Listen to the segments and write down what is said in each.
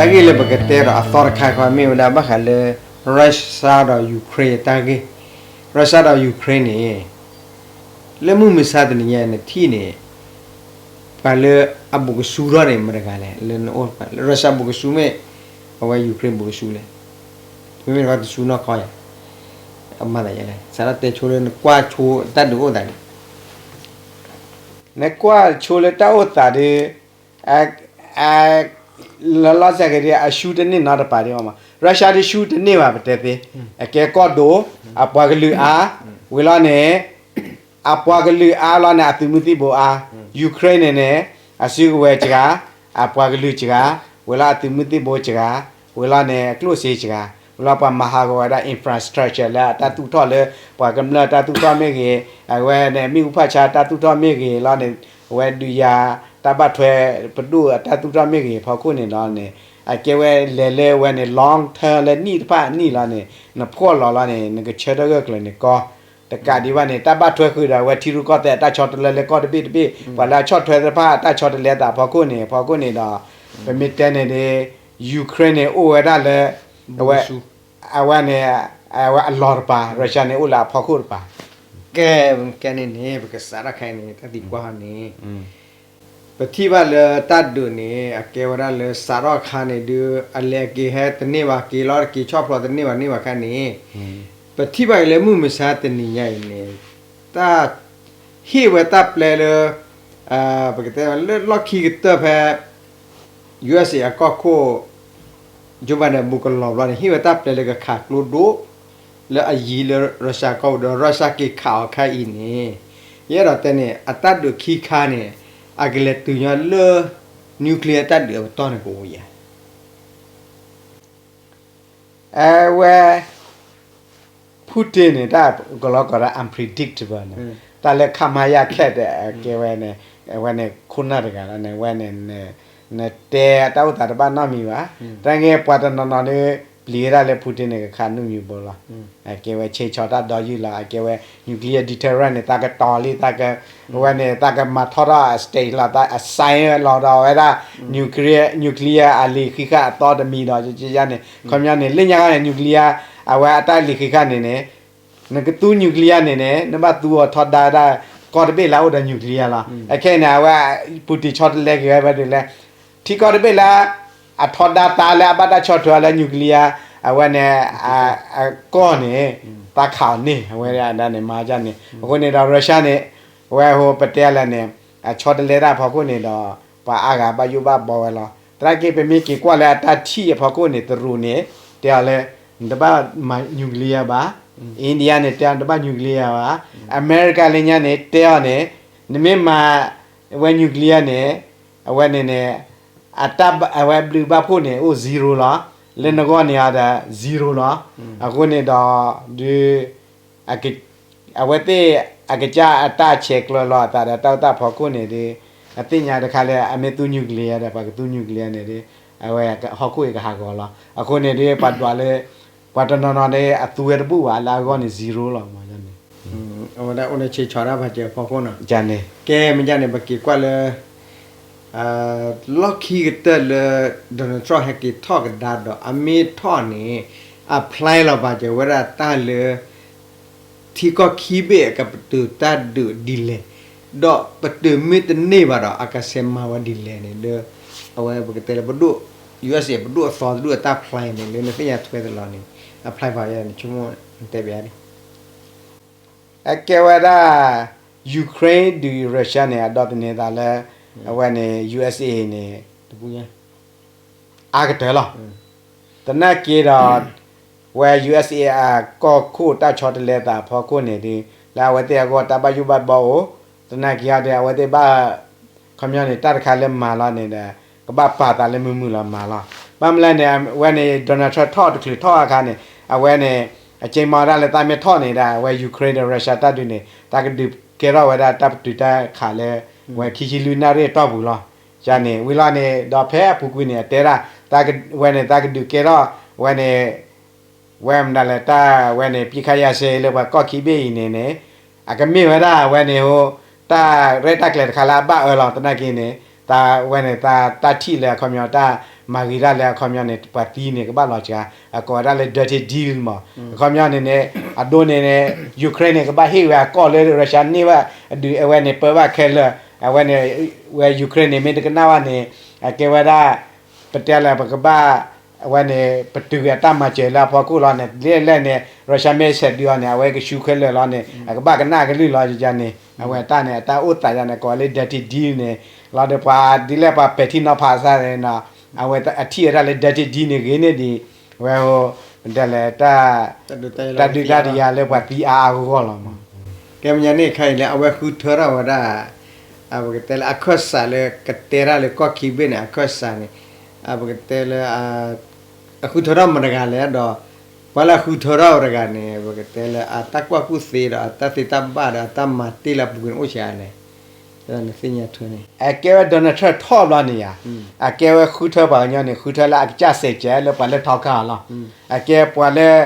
တၢ်ဂ့ၢ်လၢပကတဲဒီးအသီတခါခီမ့ၢ်ဝဲဒၣ်ဘၣ်ဃးလၢ Russia ဒီး Ukraine အတၢ်ဂ့ၢ်, Russia ဒီး Ukraine န့ၣ် လၢမုၢ်မဆါတနံၤညါနထံၣ်န့ၣ် ပှၤလၢအဘူးကဆူထီၣ်န့ၣ် မတဂၤလဲၣ်, လၢနအိၣ် Russia ဘူးကဆူမ့ၢ် အဝဲ Ukraine ဘူးကဆူလဲၣ်, မ့မ့ၢ်တခီတဆူနီၢ်ခီယၤ, အမၤသးယလဲၣ်, စးထီၣ်တဲဆိလၢနကွၢ်ဆိတၢ်ဒုးအိၣ်သးန့ၣ် နကွၢ်ဆိလၢတၢ်အိၣ်သးဒီး လီၤလီၤဆဲးက့ၤဒီး အဆူတန့ၢ်နီတပၤဒံးဘၣ်မး, Russia ဒ်ဆူတန့ၢ်ဘၣ် ပတဲသ့, အကဲကီၢ်ဒိၣ်, အပှၤကလုာ်အါ, ဝံၤလီၤန့ၣ် အပှၤကလုာ်အါလီၤန့ၣ် အသုးမုၢ်သံၣ်ဘိအါ, Ukraine န့ၣ်န့ၣ် အစုကဝဲၤစှၤ, အပှၤကလုာ်စှၤ, ဝံၤလီၤအသုးမုၢ်သံၣ်ဘိစှၤ, ဝံၤလီၤန့ၣ် အကျိၣ်စ့စှၤ, ဝံၤလီၤပှၤမၤဟးဂီၤဝဲဒၣ် infrastructure လၢအတၢ်သူၣ်ထီၣ်လၢ ပှၤကမျၢၢ်တၢ်သူၣ်ထီၣ်မ့ၢ်ဂ့ၤ, အဝဲန့ၣ် မ့ၣ်အူဖးဆါတၢ်သူၣ်ထီၣ်မ့ၢ်ဂ့ၤလီၤန့ၣ်, အဝဲဒုးယၤ တၢ်ဘၣ်ထွဲပဒိၣ်အတၢ်သူၣ်ထီၣ်မ့ၢ်ဂ့ၤ ဖီခိၣ်န့ၣ်ဒီးန့ၣ် အကဲဝဲလဲၤလၢဝဲန့ၣ် long term လၢနံၣ်တဖၣ်အနံၣ်လီၤန့ၣ် နဖှီၣ်လီၤလီၤန့ၣ် နကဆၢထၢၣ်ဂၢၢ်ကျၢၤန့ၣ်ကီ, တကးဒံးဘၣ်န့ၣ် တၢ်ဘၣ်ထွဲဃုာ်ဒီးအဝဲထံရူၢ်ကီၢ်သဲးအတၢ်ဆီတလဲလၢကီၢ်တဘ့ၣ်တဘ့ၣ် ပှၤလၢအဆီၣ်ထွဲသ့ၣ်တဖၣ်အတၢ်ဆီတလဲသးဖီခိၣ်န့ၣ် ဖီခိၣ်န့ၣ်ဒီး ပမ့ၢ်တဲန့ၣ်ဒီး Ukraine န့ၣ် အိၣ်ဝဲဒၣ်လၢ အဝဲ အဝဲန့ၣ် အဝဲအလီၢ်တပၤ Russia န့ၣ် အိၣ်လၢအဖီခိၣ်တပၤ, ကဲ ကဲန့ၣ်န့ၣ် ပကစးထီၣ်ခါအံၤန့ၣ် တၢ်သံကွၢ်ဟီန့ၣ် ပထံၣ်ဘၣ်လၢတၢ်ဒုးန့ၣ် အကဲဝဲဒၣ်လၢစးထီၣ်အခါန့ၣ်ဒီး အလဲၤက့ၤဟဲတန့ၢ်ဘၣ် က့ၤလီၤတက့ၤ ဆီၣ်ဖျိတန့ၢ်ဘၣ်န့ၢ်ဘၣ်ခါန့ၣ် ပထံၣ်ဘၣ်က့ၤလၢမုၢ်မဆါတနံၤညါအံၤန့ၣ် တၢ် ဟ့ၣ်ဝဲတၢ်ပျဲလၢ ပကတဲလၢလီၢ်ခံကတၢၢ်ဖဲ USA အကီၢ်ခိၣ် Joe Biden ဘူးကလီၤဘျီန့ၣ် ဟ့ၣ်ဝဲတၢ်ပျဲလၢကခးကျိဒိၣ် လၢအယံၤလၢ Russia ကီၢ်ပူၤဒီး Russia က့ၤခးအီၤခါအံၤန့ၣ် ယအဲၣ်ဒိးတဲန့ၣ် အတၢ်ဒုးခံခါန့ၣ် အကလဲၤတုၤညီလၢ nuclear တၢ်ဒုးအပတီၢ်န့ၣ်ကအိၣ်ယၤ အဝဲ Putin န့ၣ် တၢ်ကလီကီးဒၣ် unpredictable န့ၣ် တၢ်လၢခါမါယၢ်ခဲးတဲ အကဲဝဲန့ၣ် အဝဲန့ၣ် ခိၣ်နၢ်တဂၤလီၤန့ၣ် အဝဲန့ၣ် နတဲတၢ်အိၣ်သးတဘၣ်နီတမံၤဘၣ်. တၢ်န့ၣ်ပှၤတနီၤနီၤဒီး ပျံၤဝဲဒၣ်လၢ Putin န့ၣ် ကခးနူမံၤဘိလီၤ. အကဲဝဲဆ့ဆီတၢ်ဒီယုၢ်လီၤ. အကဲဝဲ nuclear deterrent န့ၣ် တၢ်ကတီၤလံ တၢ်က အဝဲန့ၣ် တၢ်ကမၤထီၣ်ထီၣ် state လီၤ အ sign လီၤဒီးဝဲဒၣ် nuclear အလံာ်ဃံးဃာ်အသီတမံၤဒီး ယန့ၣ် ခီပညီန့ၣ် လၢညါခါန့ၣ် nuclear အဝဲအတၢ်လံာ်ဃံးဃာ်န့ၣ်န့ၣ် နကသူ nuclear န့ၣ်န့ၣ် နဘၣ်သူအီၤထီဒါဝဲဒၣ် ကီၢ်တဘ့ၣ်လၢအအိၣ်ဒီး nuclear လီၤ. အခဲအံၤန့ၣ် အဝဲ Putin ဆီတလဲက့ၤဝဲဒ်လဲၣ် ထံကီၢ်တဘ့ၣ်လၢ အထီဒါသါလၢအဘၣ်တၢ်ဆီၣ်ထွဲအီၤလၢ nuclear အဝဲန့ၣ် အကီၢ်န့ၣ် သါခးအီၤန့ၣ် အဝဲဒၣ်န့ၣ် မၤဒ်န့ၣ် အဃိန့ၣ်ဒီး Russia န့ၣ် အဝဲဟိ ပတဲလဲၣ်န့ၣ် အဆီတလဲတၢ်ဖီခိၣ်န့ၣ်ဒီး ပှၤအါဂၤဘၣ်ယိၣ်ဘၣ်ဘီဝဲလီၤ. သနာ်က့ ပမ့ၢ်က့ၤကွၢ်လၢအတၢ်ထံၣ်အဖီခိၣ်န့ၣ် တရူးန့ၣ် တဲအီၤလၢ နတဘၣ်မၤ nuclear ဘၣ်, India န့ၣ် တဲအီၤနတဘၣ် nuclear ဘၣ်, အမဲရကၤလၢညါန့ၣ် တဲအီၤန့ၣ် နမ့ၢ်မၤ အဝဲ nuclear န့ၣ် အဝဲန့ၣ်န့ၣ် အတၢ်ဘၣ် အဝဲဘျုးဘၣ်ဖှိၣ်န့ၣ် အိၣ် zero လီၤ. လၢနဂီၢ်န့ၣ်အီၤဒီး zero လီၤ. အဃိန့ၣ်ဒီး ဒုး အဝဲသ့ၣ်အကစၢ်အတၢ်ဆဲးကျိးလီၤအသးဒီးတၢ်အိၣ်သးဖီခိၣ်န့ၣ်ဒီး အသ့ၣ်ညါတခါလၢ အမ့ၢ်သူ nuclear ဒီး ပှၤကသူ nuclear န့ၣ်ဒီး အဝဲဟီၣ်ခိၣ်အံၤကဟးဂီၤလီၤ. အဃိန့ၣ်ဒီး ပှၤဒွးလၢ ပှၤတနီၤနီၤန့ၣ် အသူဝဲတဘူၣ်ဘၣ် လၢအဂီၢ်န့ၣ် zero လီၤ. အဝဲဒၣ်အိၣ်လၢဆ့ဆီတၢ်ဖးစၢၤအဖီခိၣ်နီၤ. ကဲမ့ၢ်ဒ်န့ၣ် ပက့ၤကွၢ်လၢ လီၢ်ခံကတၢၢ်လၢ Donald Trump ဟဲက့ၤထီၣ်ကဒါဒီး အမ့ၢ်ထီၣ်န့ၣ် apply လီၤပာ်စၢၤဝဲဒၣ်တၢ်လၢ ထံကီၢ်ခံဘ့ၣ်အကပတုာ်တၢ်ဒုးဒ်လဲၣ်, ဒီးပတုာ်မ့ၢ်တန့ၢ်ဘၣ်ဒီး အကဆဲးမၤဝဲဒ်လဲၣ်န့ၣ် လၢ အဝဲပကတဲလၢပဒိၣ် USA ပဒိၣ်အသီတဒူၣ်အတၢ် plan န့ၣ် လၢနသ့ၣ်ညါထွဲသလီၤန့ၣ် apply ပာ်ဝဲန့ၣ် ဆိကမိၣ်တဲဘၣ်ဒ် အကဲဝဲဒၣ် Ukraine ဒုး Russia န့ၣ် အဒိးသန့ၤသးလၢ အဝဲန့ၣ် USA န့ၣ် တပူၤညါ အါကတၢၢ်လီၤ. သနာ်က့ဒီး ဝဲ USA အကီၢ်ခိၣ်တၢ်ဆီတလဲသးအဖီခိၣ်န့ၣ်ဒီး လၢအဝဲသ့ၣ်အဂီၢ်တၢ်ဘၣ်ယိၣ်ဘၣ်ဘီအိၣ်, သနာ်က့အီၤဒီး အဝဲသ့ၣ်ဘၣ် ခီပညီန့ၣ် တၢ်တခါလၢမၤလီၤန့ၣ်ဒီး ကဘၣ်ပာ်သးလၢမုာ်မုာ်လီၤမၤလီၤ. ဘၣ်မနုၤလဲၣ်န့ၣ် အဝဲန့ၣ် Donald Trump ထီၣ်တချုးထီၣ်အခါန့ၣ် အဝဲန့ၣ် အက့မီဝဲဒၣ်လၢတၢ်မ့ၢ်ထီၣ်န့ၣ်ဒီး အဝဲ Ukraine ဒီး Russia တၢ်ဒုးန့ၣ် တၢ်ကဒုးကဲထီၣ်ဝဲဒၣ်တၢ်ပတုာ်တၢ်ခးလၢ ဝဲခံဆံလွံၢ်နၣ်ရံၣ်အတီၢ်ပူၤလီၤ. ယန့ၣ် ဝံၤလီၤန့ၣ် ဒီးဖဲအပူၤကွံာ်န့ၣ် အတဲဒၣ် ဝဲန့ၣ် တၢ်ကဒုးကဲထီၣ် ဝဲန့ၣ် ဝဲမတၤလဲၣ် တၢ်ဝဲန့ၣ် ပစ်ခတ်ရပ်စဲရေး လၢပှၤကီၢ်ခံဘ့ၣ်အံၤန့ၣ်န့ၣ် အကမ့ၢ်ဝဲဒၣ်ဝဲန့ၣ်ဟိ တၢ်ရဲၣ်တၢ်ကျဲၤတခါလၢအဘၣ်အၢလီၤ. သနာ်က့န့ၣ် တၢ်ဝဲန့ၣ် တၢ် တၢ်ထံၣ်လၢအခီပညီ တၢ် မၤဂ့ၤတၢ်လၢအခီပညီန့ၣ် ပှၤသံန့ၣ် ကဘၣ်လီၤစှၤ, အကိးဝဲဒၣ်လၢ dirty deal မး. အခီပညီန့ၣ်န့ၣ် အဒိန့ၣ်န့ၣ် Ukraine န့ၣ် ကဘၣ်ဟ့ၣ်ဝဲအကီၢ်လၢ Russia န့ၢ်ဘၣ်အဒုး အဝဲန့ၣ် ပၢဘၣ်ခဲလၢာ်, အဝဲန့ၣ် ဝဲ Ukraine န့ၣ် မ့ၢ်တကနၣ်ဘၣ်န့ၣ် အကဲဝဲဒၣ် ပတဲလၢပကဘၣ် အဝဲန့ၣ် ပတုာ်ကွံာ်အတၢ်မၤစၢၤလၢအဖီခိၣ်လီၤန့ၣ် ဒ်လဲၣ်န့ၣ် Russia မ့ၢ်ဆဲးဒုးအီၤန့ၣ် အဝဲကဆူခဲလၢာ်လီၤန့ၣ် အကဘၣ်ကနၣ်ကလုၢ်လီၤန့ၣ်, အဝဲတၢ်န့ၣ် အတၢ်အိၣ်သးယါန့ၣ် ကိးဝဲလၢ dirty deal န့ၣ်, လီၤဒီးပှၤဒ်လဲၣ်ပှၤပဲာ်ထံနီၤဖးစၢ်န့ၣ်, အဝဲအထံၣ်ဝဲဒၣ်လၢ dirty deal န့ၣ် ဂ့ၤန့ၢ်ဒံး ဝဲ ပတဲလၢ တၢ်ဒုးတၢ်ယၤလၢပှၤသံအါအါဂီၢ်ဂီၢ်လီၤမး. ကဲမဲာ်ညါန့ၣ်ခါအံၤလၢ အဝဲဃုထၢထီၣ်ဝဲဒၣ် ပကတဲလၢအခၢၣ်စးလၢကတဲတၢ်လၢကီၢ်ခံဘ့ၣ်န့ၣ် အခၢၣ်စးန့ၣ် ပကတဲလၢ အဃုထၢထီၣ်မတၤတဂၤလဲၣ်ဒီး ပှၤလၢအဃုထၢထီၣ်ဝဲတဂၤန့ၣ် ပကတဲလၢအတၢ်ကွၢ်ကူၣ်သ့ဒီးအတၢ်သ့တၢ်ဘၣ်ဒီးအတၢ်မၤတ့ၢ်လၢအပူၤကွံာ်န့ၣ်အိၣ်ဆံးလဲၣ်, နသ့ၣ်ညါထွဲန့ၣ် အကဲဝဲ Donald Trump ထီၣ်ဘျီန့ၣ်ယါ, အကဲဝဲဃုထၢပှၤကညီန့ၣ် ဃုထၢလၢအကစၢ်စဲးကဲးလၢပှၤလၢထီခါအီၤလီၤ. အကဲပှၤလၢ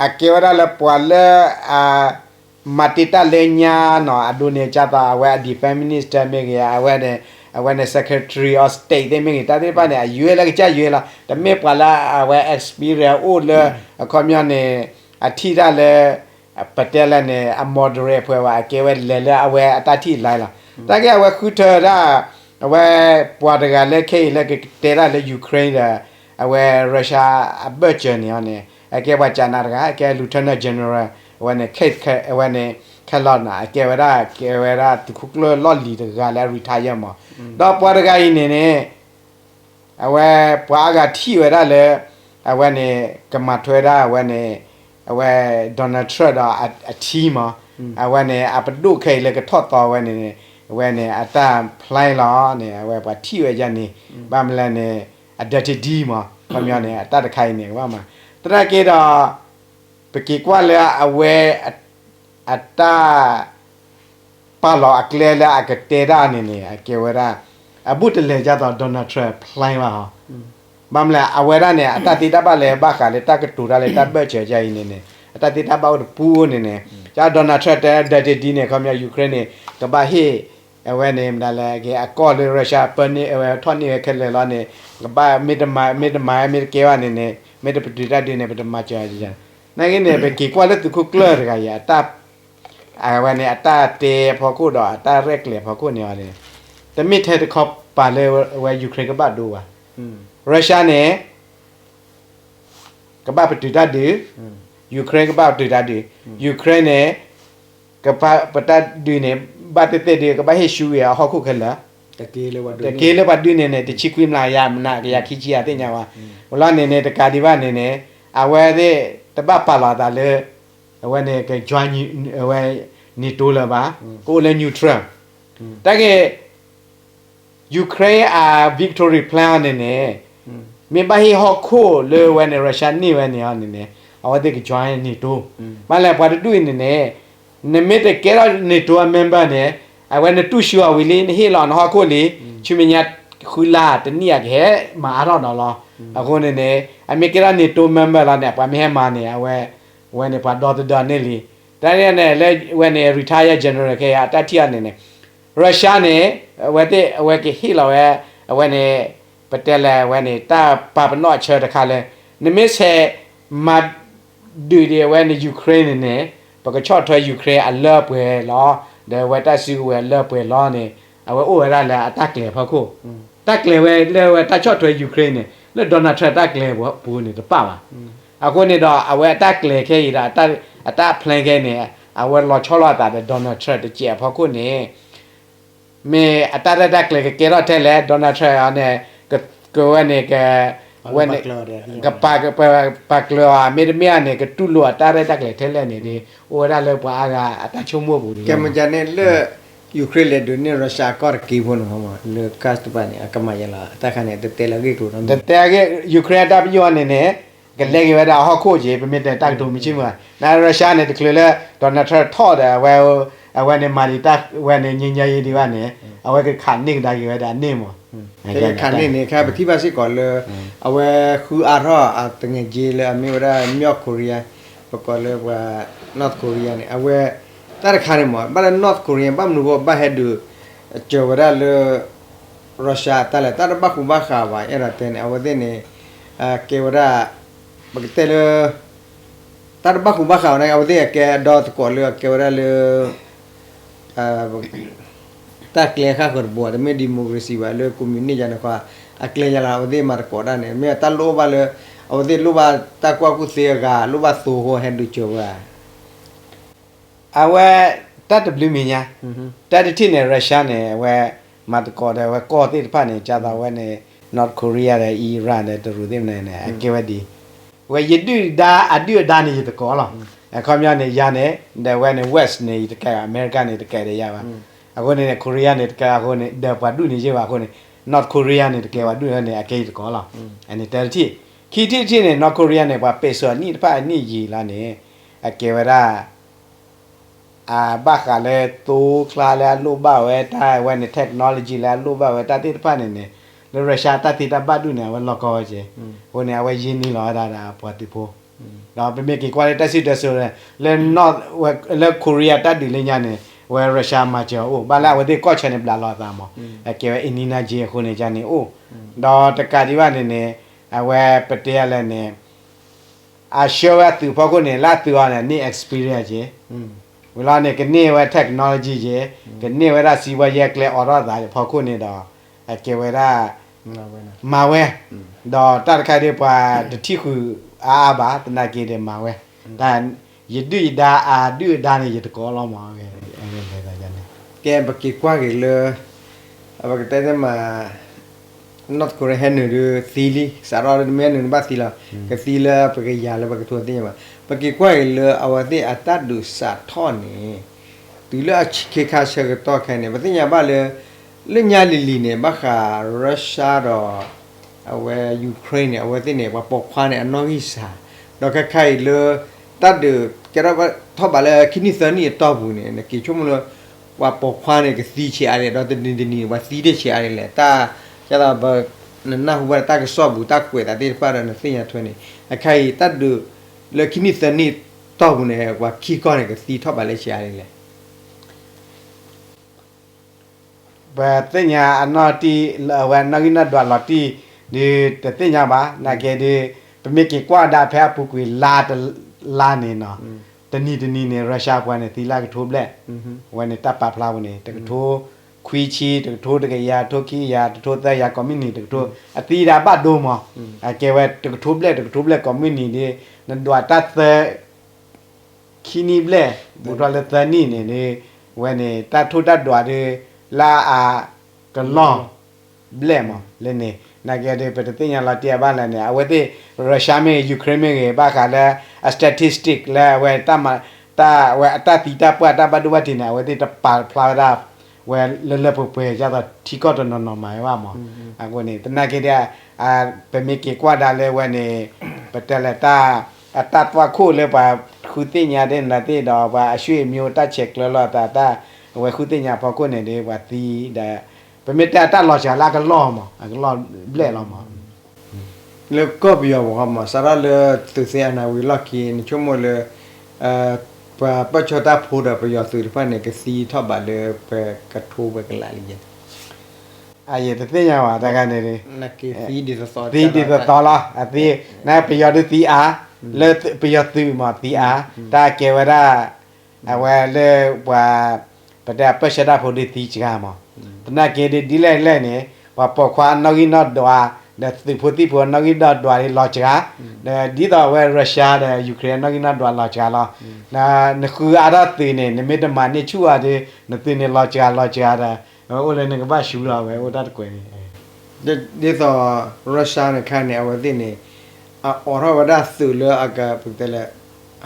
အကဲဝဲဒၣ်လၢပှၤလၢ မၤတ့ၢ်တၢ်လၢညါနီၤ အဒိန့ၣ် ကၢ်သီး အဝဲအ defense minister မ့ၢ်ဂ့ၤ အဝဲန့ၣ် အဝဲန့ၣ် secretary of state သ့ၣ်မ့ၢ်ဂ့ၤ တၢ်သ့ၣ်တဖၣ်န့ၣ် အယွဲလၢကစၢ်ယွဲလီၤ. တမ့ၢ်ပှၤလၢအဝဲ experience အိၣ်လၢ အခီပညီန့ၣ် အထံၣ်တၢ်လၢ ပတဲလၢန့ၣ် အ moderate ပှဲၤဝဲ အကဲဝဲလဲၤလၢအဝဲအတၢ်ထံၣ်လၢ်လီၤ. တၢ်က့ၢ်အဝဲဃုထၢဒၣ် အဝဲပှၤတဂၤလၢခဲအံၤလၢကတဲတၢ်လၢ Ukraine ဒီး အဝဲ Russia အဘၢၣ်စၢၤန့ၣ်အီၤန့ၣ် အကဲပှၤကၠးနးတဂၤ အကဲ Lieutenant General အဝဲန့ၣ် Keith အဝဲန့ၣ် Kellogg နီၤ အကဲဝဲဒၣ် ကဲဝဲဒၣ်သုးခိၣ်ကျၢၢ်လီၢ်လံၤတဂၤလၢအ retire မး. ဒီးပှၤတဂၤအံၤန့ၣ်န့ၣ် အဝဲပှၤအါဂၤထံၣ်ဝဲဒၣ်လၢ အဝဲန့ၣ် ကမၤထွဲဒၣ်အဝဲန့ၣ် အဝဲ Donald Trump ဒီးအ team မး အဝဲန့ၣ် အပဒိၣ်ခဲအံၤလၢကထီၣ်သီဝဲန့ၣ် အဝဲန့ၣ် အတၢ် plan လီၤန့ၣ် အဝဲပှၤထံၣ်ဝဲဒၣ်န့ၣ် ဘၣ်မနုၤလဲၣ်န့ၣ် အ dirty deal မး ခီပညီန့ၣ် အတၢ်တခါအံၤန့ၣ် ကဘၣ်မၤ သနာ်က့ဒီး ပက့ၤကွၢ်လၢအဝဲ အတၢ် ပာ်လီၤအကျဲလၢအကတဲတၢ်န့ၣ်န့ၣ် အကဲဝဲဒၣ် အဘူးတလဲၤဒ်သိး Donald Trump plan ဘၣ်ဟီ. ဘၣ်မနုၤလဲၣ် အဝဲဒၣ်န့ၣ် အတၢ်သ့တၢ်ဘၣ်လၢဘၣ်ဃးလၢတၢ်ကတိၤတၢ်လၢတၢ်ဘၢၣ်စၢၤဒ်အံၤန့ၣ်န့ၣ် အတၢ်သ့တၢ်ဘၣ်အိၣ်တပူၤန့ၣ်န့ၣ် က Donald Trump တဲ ဒၢတ့ဒ်န့ၣ် ခီပညီ Ukraine န့ၣ် ကဘၣ်ဟ့ၣ် အဝဲန့ၣ် မတၤလဲၣ် က့ၤအကီၢ်လၢ Russia ပၢန့ၢ် အဝဲထီၣ်န့ၢ်ဝဲခဲလၢာ်လီၤန့ၣ် ကဘၣ် မ့ၢ်တမၤ မ့ၢ်တမၤ မ့ၢ်တကဲဘၣ်န့ၣ်န့ၣ် မ့ၢ်တပတုာ်တၢ်ဒုးန့ၣ် ပတမၤစၢၤ နာ်က့န့ၣ် ပက့ၤကွၢ်လၢသုးခိၣ်ကျၢၢ်တဂၤအံၤ အဝဲန့ၣ် အတၢ်တဲအဖီခိၣ်ဒီး အတၢ်ရဲၣ်ကျဲၤအဖီခိၣ်န့ၣ်အီၤန့ၣ် တမ့ၢ်ထဲတခီပၤလၢဝဲ Ukraine ကဘၣ်ဒိဘၣ်. Russia န့ၣ် ကဘၣ်ပတုာ်တၢ်ဒုး, Ukraine ကဘၣ်ပတုာ်တၢ်ဒုး, Ukraine န့ၣ် ကဘၣ်ပတုာ်တၢ်ဒုးန့ၣ် ဘၣ်သ့ၣ်သ့ၣ်ဒုး ကဘၣ်ဟ့ၣ်ဆူဝဲအဟီၣ်ခိၣ်ခဲလၢာ် တက့လၢပှၤဒုးန့ၢ်န့ၣ် တဆံခွံမျးကယၤ မနုၤကယၤခံဆံယၤသ့ၣ်ညါဝဲ, ဝံၤလီၤန့ၣ်န့ၣ် တကးဒံးဘၣ်န့ၣ်န့ၣ် အဝဲသ့ၣ်တဘၣ်ပာ်လီၤအသးလၢ အဝဲန့ၣ်က join အဝဲ NATO လၢၤဘၣ်, ကအိၣ်လၢ neutral, တၢ်ဂ့ၢ် Ukraine အ victory plan အီၤန့ၣ်န့ၣ် မ့ၢ်ဘၣ်ဟ့ၣ်ဟီၣ်ခိၣ်လၢဝဲန့ၣ် Russia န့ၢ်ဝဲန့ၣ်အီၤန့ၣ်န့ၣ် အဝဲသ့ၣ်က join NATO, ဘၣ်လဲၣ်ပှၤတဒူၣ်အံၤန့ၣ်န့ၣ် နမ့ၢ်တကဲထီၣ် NATO အ member န့ၣ် အဝဲနတူၢ်ဆူၣ်အီၤဝံၤလံ နဟ့ၣ်လီၤနဟီၣ်ခိၣ်လံ, ဆူမဲာ်ညါ ဃုလါတနံၣ်အကဟဲမၤအါထီၣ်ဒီးလီၤ. အဃိန့ၣ်န့ၣ် အမ့ၢ်ကဲထီၣ် NATO member လီၤန့ၣ် ပှၤမ့ၢ်ဟဲမၤန့ၣ် အဝဲ ဝဲန့ၣ်ပှၤဒီသဒၢန့ၢ်လံ. တၢ်န့ၣ်န့ၣ် လၢဝဲန့ၣ် retire general ခဲအံၤ အတၢ်ထံၣ်အီၤန့ၣ်န့ၣ် Russia န့ၣ် အဝဲသ့ၣ် အဝဲကဟ့ၣ်လီၤဝဲ အဝဲန့ၣ် ပတဲလဲၣ် အဝဲန့ၣ် တၢ်ပာ်ပနီၣ်အဆၢတခါလၢ နမ့ၢ်ဆဲးမၤ ဒုးဒံးအဝဲန့ၣ် Ukraine န့ၣ်န့ၣ် ပကဆီၣ်ထွဲ Ukraine အလၢပှဲၤလီၤ, ဒီးအဝဲတၢ်စုကဝဲၤအလၢပှဲၤလီၤန့ၣ် အဝဲအိၣ်ဝဲဒၣ်လၢအတၢ်ကျဲၤဖီခိၣ်, တၢ်ကျဲၤဝဲလၢအဝဲတၢ်ဆီၣ်ထွဲ Ukraine န့ၣ် လၢ Donald Trump တၢ်ကျဲၤပူၤန့ၣ်တပၣ်ဘၣ်. အဃိန့ၣ်ဒီး အဝဲအတၢ်ကျဲၤခဲအံၤဒီး အတၢ် plan ခဲအံၤန့ၣ် အဝဲလီၤဆီလိာ်အသးဒီး Donald Trump တစဲးအဖီခိၣ်န့ၣ် မ့ၢ်အတၢ်ရဲၣ်တၢ်ကျဲၤကကဲထီၣ်ထဲလဲၣ် Donald Trump အီၤန့ၣ် ကဝဲန့ၣ် ကဝဲန့ၣ် ကပာ် ပာ်ကျၢၤအီၤ မ့တမ့ၢ်အီၤန့ၣ် ကတူၢ်လိာ်အတၢ်ရဲၣ်တၢ်ကျဲၤထဲလဲၣ်န့ၣ် အိၣ်ဝဲဒၣ်လၢပှၤအါဂၤအတၢ်ဆိကမိၣ်ပူၤန့ၣ် ကဲမ့ၢ်န့ၣ်လၢ Ukraine လဲၤဒုးန့ၢ် Russia အကီၢ်တက့ၢ်ဖိန့ၣ် လၢ ကၢ်တပၤန့ၣ် အကမၤယဲလီၤ တၢ်ခါန့ၣ် တတဲလၢအဂ့ၢ်ကျိၤနီတမံၤ တတဲအဂ့ၢ် Ukraine အတၢ်ပညိၣ်န့ၣ်န့ၣ် ကလဲၤက့ၤဝဲဒၣ်အဟီၣ်ခိၣ်က့ၤ ပမ့ၢ်တဲတၢ်ကတိၤမ့ၢ်ဆ့ၣ်မုၢ်ဘၣ် န Russia န့ၣ် တချုးလၢ Donald Trump ထီၣ်ဒီး အဝဲ အဝဲန့ၣ်မၤဒံးတၢ်ဝဲန့ၣ် ငြိမ်းချမ်းရေး ဒံးဘၣ်န့ၣ် အဝဲကခးန့ၢ်ကဒါက့ၤဝဲဒၣ်န့ၣ်မး ခးန့ၢ်န့ၣ် ခဲပထံၣ်ဘၣ်စ့ၢ်ကီးလၢ အဝဲဃုအါထီၣ်အသငယ်ချင်းလၢအမ့ၢ်ဝဲဒၣ် မြောက်ကိုရီးယား ပကိးလၢပှၤ North Korea န့ၣ် အဝဲ တၢ်တခါန့ၣ်မး ဘၣ်လၢ North Korea ဘၣ်မနုၤဃိဘၣ်ဟဲဒုး စၢၤဝဲဒၣ်လၢ Russia အတၢ်လဲၤ တၢ်တဘၣ်ဃူဘၣ်ဃးဘၣ် အဲၣ်ဒိးတဲန့ၣ် အဝဲသ့ၣ်န့ၣ် ကဲဝဲဒၣ် ပကတဲလၢ တၢ်တဘၣ်ဃူဘၣ်ဃးဘၣ်န့ၣ် အဝဲသ့ၣ်အကဲဒီသကိးလၢအကဲဝဲဒၣ်လၢ တၢ်ကျဲဃၣ်ဃၢၤတဘိ တမ့ၢ် democracy ဘၣ် လၢ communist ယၤန့ၣ်ဃီ အကျဲယၤလီၤ အဝဲသ့ၣ်မၤသကိးတၢ်န့ၣ် မ့ၢ်တၢ်လိၣ်ဘၣ်လၢ အဝဲသ့ၣ်လိၣ်ဘၣ်တၢ်ကူၣ်ဘၣ်ကူၣ်သ့အဂၤ လိၣ်ဘၣ်သိအဃိ ဟဲဒုးစၢၤဝဲ အဝဲ တၢ်တဘျုးမံၤညါ တၢ်တထံၣ်န့ၣ် Russia န့ၣ် အဝဲ မၤသကိးဒီးဝဲကီၢ်သ့ၣ်တဖၣ်န့ၣ် ကၢ်သးဝဲန့ၣ် North Korea ဒီး Iran ဒီးတရူးသ့ၣ်မနုၤန့ၣ် အကဲဝဲဒ် ဝဲယဒုၣ်ဒါအဒုၣ်အဒါန့ၣ် ယတကိးလီၤ. အခီပညီန့ၣ် ယၤန့ၣ် ဒီးဝဲန့ၣ် West န့ၣ် ယတကဲ အမဲရကၤန့ၣ် တကဲဒီးယၤဘၣ်. အဃိန့ၣ် Korea န့ၣ် တကဲအဃိန့ၣ် ဒီးပှၤဒူၣ်န့ၣ်ယ့ၢ်ဘၣ်အဃိန့ၣ် North Korea န့ၣ် တကဲပှၤဒူၣ်န့ၣ် အကဲယတကိးလီၤ. အန့ၣ်တၢ်တထံၣ် ခံထံၣ်တထံၣ်န့ၣ် North Korea န့ၣ် ပှၤပဲာ်စိာ်အနံၣ်တဖၣ်အနံၣ်ယံာ်လီၤန့ၣ် အကဲဝဲဒၣ် အဘၣ်ဃးလၢသိချါလၢအလိၣ်ဘၣ်ဝဲတၢ်ဝဲန့ၣ် technology လၢအလိၣ်ဘၣ်ဝဲတၢ်သ့ၣ်တဖၣ်န့ၣ်န့ၣ် လၢ Russia တၢ်သ့တၢ်ဘၣ်ဒူၣ်န့ၣ် အဝဲလီၢ်ကီဝဲက့ၤ အဃိန့ၣ် အဝဲယ့ၢ်န့ၢ်လီၤဝဲဒၣ်ဒီးပှၤသုးဖိ ဒီးပမ့ၢ်က့ၤကွၢ်လၢတၢ်စံၣ်တဲစိၤ လၢ လၢ Korea တၢ်ဒုးလၢညါန့ၣ် အဝဲ Russia မၤစၢၤအအိၣ် ဘၣ်လၢအဝဲသ့ၣ်ကီၢ်ဆၢန့ၣ် ဘျးလီၤအသးမး အကဲဝဲ အ့ၣ်နံနါက့အဃိန့ၣ် ကန့ၣ်အိၣ် ဒီးတကးဒံးဘၣ်န့ၣ်န့ၣ် အဝဲပတဲလဲၣ်န့ၣ် အဆှၢဝဲအသုးဖီခိၣ်န့ၣ် လၢအသုးအီၤန့ၣ် န့ၢ် experience က့ ဝံၤလီၤန့ၣ် ကန့ၢ်ဝဲ technology က့ ကန့ၢ်ဝဲဒၣ်စံးဝဲယဲၢ်ကျဲအိးထီၣ်သးဖီခိၣ်န့ၣ်ဒီး အကဲဝဲဒၣ် မၤဝဲ ဒီးတၢ်တခါဒ်ပှၤတထံၣ်ဃုာ်အါအါဘၣ် သနာ်က့ဒီးမၤဝဲ တၢ် ယဒုၣ်ယဒါအဒုၣ်အဒါန့ၣ် ယတကိးလီၤမး ကဲ ပက့ၤကွၢ်က့ၤလၢ ပကတဲသ့မး North Korea ဟဲနုာ်ဒီးသံလံ စးထီၣ်လၢတမ့ၢ်ဟဲနုာ်န့ၣ်ဘၣ်သံလီၤ ကသံလၢပကယၤလၢပကထိသ့ၣ်ညါဘၣ် ပက့ၤကွၢ်က့ၤလၢအဝဲသ့ၣ်အတၢ်ဒုးစးထီၣ်န့ၣ် တုၤလၢအခ့ခါဆၢကတီၢ်ခဲအံၤန့ၣ် ပသ့ၣ်ညါဘၣ်လၢ လၢညါလံၤလံၤန့ၣ် ဘၣ်ဃး Russia ဒီး အဝဲ Ukraine န့ၣ် အဝဲသ့ၣ်န့ၣ် ပှၤပိာ်ခွါန့ၣ် အနီၣ်ဂံၢ်စှၤ ဒီးခဲခါအံၤလၢ တၢ်ဒုးကဲထီၣ်ထီၣ်ဘးလၢ ခံနံၣ်သၢနံၣ်အတီၢ်ပူၤန့ၣ် နက့ၤဆိကမိၣ်လၢ ပှၤပိာ်ခွါန့ၣ် ကသံဆံးအါဒံး ဒီးတနံၤတနံၤန့ၣ် ပှၤသံတ့ၢ်ဆံးအါဒံးလဲၣ် တၢ် ကသး နနၢ်ဟူဘၣ်တၢ်ကစီၣ်ပူၤ တၢ်ကွဲးသးသ့ၣ်တဖၣ်ဒီးနသ့ၣ်ညါထွဲန့ၣ် အခါအံၤတၢ်ဒုး လၢခံနံၣ်သၢနံၣ်တီၢ်ပူၤန့ၣ် ပှၤခံကီၢ်န့ၣ် ကသံထီၣ်ဘးလၢဆံးအါဒံးလဲၣ် ပသ့ၣ်ညါအနီၢ်တံၢ်လၢအဝဲနီၣ်ဂံၢ်နီၣ်ဒွးလီၤတံၢ် ဒုးတသ့ၣ်ညါဘၣ် နာ်က့ဒုး ပမ့ၢ်က့ၤကွၢ်ဒၣ်ဖဲအပူၤကွံာ်လါတလါန့ၣ်နီၤ တနံၤတနံၤန့ၣ် Russia ပှၤန့ၣ် သံလၢအကထိဘျဲၣ် အဝဲန့ၣ်တၢ်ပာ်ဖျါပူၤန့ၣ် တကထိခွံဆံ တကထိတကယၤ ထိခံကယၤ တကထိသၢကယၤ ကိးမုၢ်နံၤတကထိ အသံဒၣ်ဘၣ်ဒိမး အကဲဝဲတကထိဘျဲၣ် တကထိဘျဲၣ်ကိးမုၢ်နံၤဒုး နဒွးတၢ်သၢ ခံနံၣ်ဘျဲၣ် ဘူးထီၣ်လၢသၢနံၣ်န့ၣ်ဒုး ဝဲန့ၣ် တၢ်ထိၣ်တၢ်ဒွးဒုး လၢအကလီၢ်ဘျဲၣ်မး လၢန့ၣ် နာ်က့ဒုး ပတသ့ၣ်ညါလီၤတံၢ်အဘၣ်လဲၣ်န့ၣ် အဝဲသ့ၣ် Russia မ့ၢ်ဂ့ၤ Ukraine မ့ၢ်ဂ့ၤ ဘၣ်ဃးလၢ အ statistic လၢအဝဲ တၢ် ဝဲအတၢ်သံတၢ်ပှၢ်တၢ်ဘၣ်ဒိဘၣ်ထံးန့ၣ် အဝဲသ့ၣ်တပာ်ဖျါဝဲဒၣ် ဝဲလၢလၢပှဲၤပှဲၤ ဒ်သိးထံကီၢ်တနီၤနီၤမၤဝဲဘၣ်မး အဃိန့ၣ် သနာ်က့ဒီး ပမ့ၢ်က့ၤကွၢ်ဒၣ်လၢဝဲန့ၣ် ပတဲလၢ အတၢ်သွၣ်ခိၣ်လၢပှၤဃုသ့ၣ်ညါဒ်န့ၣ်သ့ၣ်ဒီး ပှၤအဆွေမျိုးတၢ်ဆဲးကျၢလီၤသးတၢ် အဝဲဃုသ့ၣ်ညါအဖီခိၣ်န့ၣ်ဒီး ပှၤသံဒီး ပမ့ၢ်တဲအတၢ်လီၤစှၤလၢအကလီၢ်မး အကလီၢ်ဘျဲၣ်လီၤမး လၢကီၢ်ပယီၤပူၤမး စးထီၣ်လၢသုးသ့ၣ်အနၢ်ဝံၤလီၢ်ခံ နဆိကမိၣ်လၢ ပှၤပၢၢ်ဆၢတၢ်ဖိဒီးပယီၤသုးတဖၣ်န့ၣ် ကသံထီၣ်ဘးလၢပကထိပှဲၤကလးလံ ယတသ့ၣ်ညါဘၣ် တၢ်ဂၤန့ၣ် သံဒ်သိးသိးလီၤ အသံ နပယီၤဒုးသံအါ လၢပယီၤသုးမးသံအါ တၢ်ကဲဝဲဒၣ် အဝဲလၢပှၤ ပတဲပၢၢ်ဆၢတၢ်ဖိဒုးသံစှၤမး သနာ်က့ဒ်လဲၣ်လဲၣ်န့ၣ် ပှၤပိာ်ခွါနီၣ်ဂံၢ်နီၣ်ဒွး ဒီးသုးဖိသံၣ်ဖိနီၣ်ဂံၢ်နီၣ်ဒွးလီၤစှၤ ဒီးဒ်သိးအဝဲ Russia ဒီး Ukraine နီၣ်ဂံၢ်နီၣ်ဒွးလီၤစှၤလီၤ နဃုအါထီၣ်သုးန့ၣ် နမ့ၢ်တမၤန့ၢ်ဆူၣ်အီၤဒီး နသုးန့ၣ်လီၤစှၤလီၤစှၤဒီး အိၣ်လၢနကဘၣ်ဆူလီၤဝဲအိၣ်တၢ်တကွဲးန့ၣ် ဒ်သိး Russia န့ၣ်ခါန့ၣ် အဝဲသ့ၣ်န့ၣ် အအိးထီၣ်ဝဲဒၣ်သုးလၢအက ပတဲလဲၣ်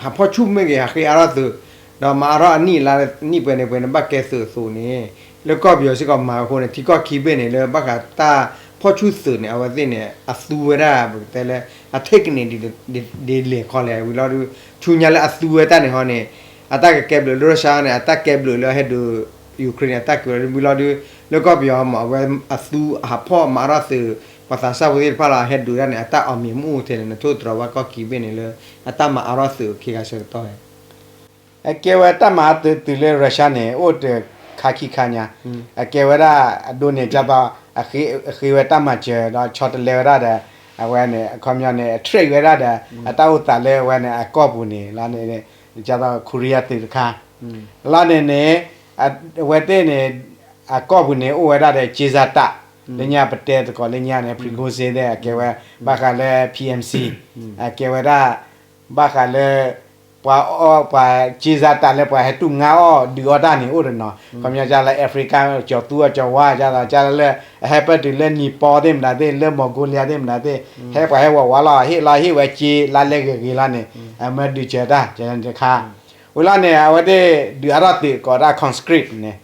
ဟးဖီၣ်ဆူၣ်မ့ၢ်ဂ့ၤ ဟးဃ့အါထီၣ်သုး ဒီးမၤအါထီၣ်အနံၣ်လါနံၣ်ပှဲၤန့ၣ်ပှဲၤန့ၣ် ဘၣ်ကဲသုးအသိးန့ၣ် လၢကီၢ်ပယီၤစ့ၢ်ကီးမၤအဃိန့ၣ် ထံကီၢ်ခံဘ့ၣ်န့ၣ် လၢဘၣ်ဃးတၢ်ဖီၣ်ဆူၣ်သုးန့ၣ် အဝဲသ့ၣ်န့ၣ် အသူဝဲဒၣ် ပကတဲလၢ အ technique ဒ်လဲၣ်ခီလဲၣ် ဝံၤလီၤဒုး ဆူညါလၢအသူဝဲတၢ်န့ၣ်ဟီန့ၣ် အတၢ်ကကဲဘျုးလၢ Russia န့ၣ် အတၢ်ကဲဘျုးလၢအဟဲဒုး Ukraine န့ၣ် အတၢ်ကဲဘျုးလီၤဒုး လၢကီၢ်ပယီၤမး အဝဲအသူအဟးဖီၣ်မၤအါထီၣ်သုး ပှၤသးစၢ်ဖိသ့ၣ်တဖၣ်လီၤ အဟဲဒုးတၢ်န့ၣ် အတၢ်အီၣ်မ့ၢ်မ့ၣ်အိၣ်ထဲလဲၣ် နထိၣ်သတြီၤဘၣ်ကီၢ်ခံဘ့ၣ်န့ၣ်လၢ အတၢ်မၤအါထီၣ်သုးခံဂၤဆၢကတီၢ် အကဲဝဲတၢ်မၤအါထီၣ်သုးလၢ Russia န့ၣ် အိၣ်တ ခါခံခါညါ, အကဲဝဲဒၣ်အဒိန့ၣ် ကၢ်သိး အဃ့ဝဲတၢ်မၤစၢၤ ဒီးဆီတလဲဝဲဒၣ်ဒီး အဝဲန့ၣ် အခီပညီန့ၣ် အ trade ဝဲဒၣ်ဒီး အတၢ်အိၣ်သးလၢအဝဲန့ၣ် အကီၢ်ပူၤန့ၣ် လီၤန့ၣ် ကၢ်သိး Korea သုးတခါ လီၤန့ၣ်န့ၣ် အဝဲသ့ၣ်န့ၣ် အကီၢ်ပူၤန့ၣ် အိၣ်ဝဲဒၣ်ဒီး ကၠ့စၢ်တၢ် လၢညါပတဲသကိးလၢညါန့ၣ် Prigozhin သ့ၣ် အကဲဝဲ ဘၣ်ဃးလၢ P M C အကဲဝဲဒၣ် ဘၣ်ဃးလၢ ပှၤအီၣ် ပှၤကၠ့စၢ်တၢ်လၢပှၤဟဲတူၢ်ငါအီၣ်ဒုးအီၣ်တၢ်န့ၣ် အိၣ်တနီၤ ခီပညီကၢ်လၢ Africa ကၠီၤသူအီၤကၠီၤဝါ ကၢ်သိး ကၢ်လၢ အဟဲပၢၢ်တုၤလၢ Nepal သ့ၣ်မတၤသ့ၣ် လၢ Mongolia သ့ၣ်မတၤသ့ၣ် ဟဲပှၤဟဲဝးဝးလီၤ ဟ့ၣ်လီၤဟ့ၣ်ဝဲကၠ့လါလဲဂ့ၤဂ့ၤလီၤန့ၣ် အမၢဒုးစၢၤတၢ် တခါ ဝံၤလီၤန့ၣ် အဝဲသ့ၣ်ဒုးအါထီၣ်သုးကိးဒၣ် conscript န့ၣ်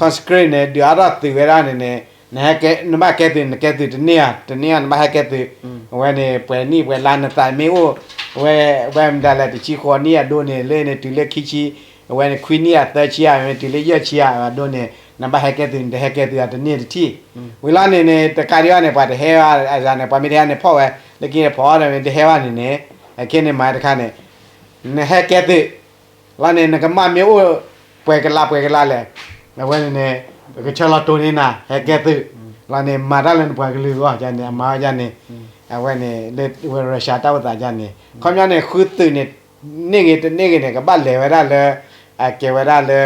conscript န့ၣ် ဒုးအါထီၣ်သုးဝဲဒၣ်န့ၣ်န့ၣ် နဟဲကဲ နဘၣ်ကဲသုး နကဲသုးတန့ၢ်ဧါ တန့ၢ်ဧါ နဘၣ်ဟဲကဲသုး အဝဲန့ၣ် ပှဲၤနံၣ်ပှဲၤလါနသးမ့ၢ်အိၣ် အဝဲ ဝဲမတၤလဲၣ် တဆံဃိးနံၣ်အဒိန့ၣ် လၢန့ၣ်တုၤလၢခံဆံ အဝဲန့ၣ် ခွံနံၣ်ဧါ သၢဆံဧါ မ့ၢ်တုၤလၢယဲၢ်ဆံဧါ အဒိန့ၣ် နဘၣ်ဟဲကဲသုး နတဟဲကဲသုးဧါ တန့ၢ်တထံၣ် ဝံၤလီၤန့ၣ်န့ၣ် တကးဒံးဘၣ်န့ၣ် ပှၤတဟဲဘၣ် အန့ၣ် ပှၤမ့ၢ်တဟဲန့ၣ်ဖီၣ်ဝဲ လၢက့ၤန့ၣ်ဖီၣ်အီၤဒီး မ့ၢ်တဟဲဘၣ်န့ၣ်န့ၣ် အခဲန့ၣ်မၤတခါန့ၣ် နဟဲကဲသုး လီၤန့ၣ် နကမၣ်မ့ၢ်အိၣ် ပှဲၤကလးပှဲၤကလးလဲၣ် အဝဲန့ၣ်န့ၣ် ပကဆၢလီၤတိၢ်န့ၢ်နၤ ဟဲကဲသုး လီၤန့ၣ် မၤတၢ်လၢနပှၤကလုာ်အဂီၢ်န့ၣ် အမၤဝဲန့ၣ် အဝဲန့ၣ် လၢဝဲ Russia တၢ်အိၣ်သးန့ၣ် ခီပညီန့ၣ် ဃုသုးန့ၣ် န့ၢ်ဂ့ၤတန့ၢ်ဂ့ၤန့ၣ် ကဘၣ်လဲၤဝဲဒၣ်လၢ အကဲဝဲဒၣ်လၢ